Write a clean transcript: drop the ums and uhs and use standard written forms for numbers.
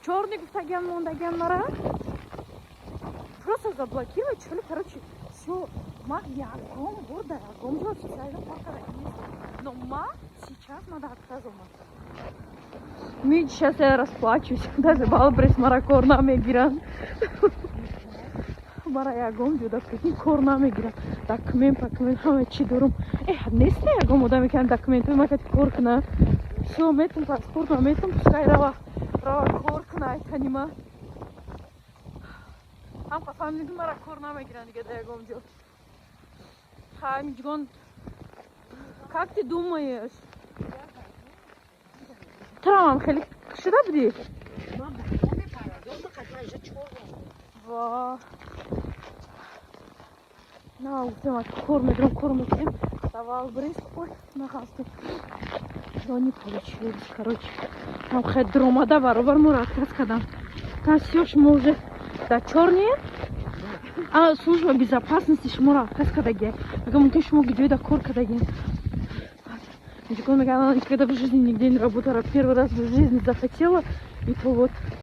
Чёрный гуфтагиан, мондагиан мара. Просто заблокировать, что ли, короче, все. Ма ягон бор дар ягон ҷо официально кор кардаги нестам. Но ма сейчас мада отказ омад. Ми сейчас я расплачусь. Даже Вайлдберриз мара кор намегиранд. Мара ягон ҷода, прикинь, кор намегиранд. Документ, пакумент, ҳама чӣ дорум. Э, нест ягон одаме, ки документҳои ма кати кор куна. Всё, метум паспорт, метум, пускай рава, рава кор куна, айтани ма. Ҳам фаҳмидем, мара кор намегиранд дига дар ягон ҷо. Хай, Миҷгон, как ты думаешь? Турамам хеле шуда будӣ? Ман ба мепарадом, ма қадма инҷа чор бор. Ва. На, гуфтем, кор мегирам, кор мекунем. Давал брис. Ой, нахастем. Но не получилось, короче. Там хеле дромада баробар моро отказ кардам. Та всё, шумо уже да чёрные? А служба безопасности шуморо отказ кардагия. Мега, мумкин, шумо ҷойда кор кардагиен. Миҷгон мега, она никогда в жизни нигде не работала. Первый раз в жизни захотела, и то вот.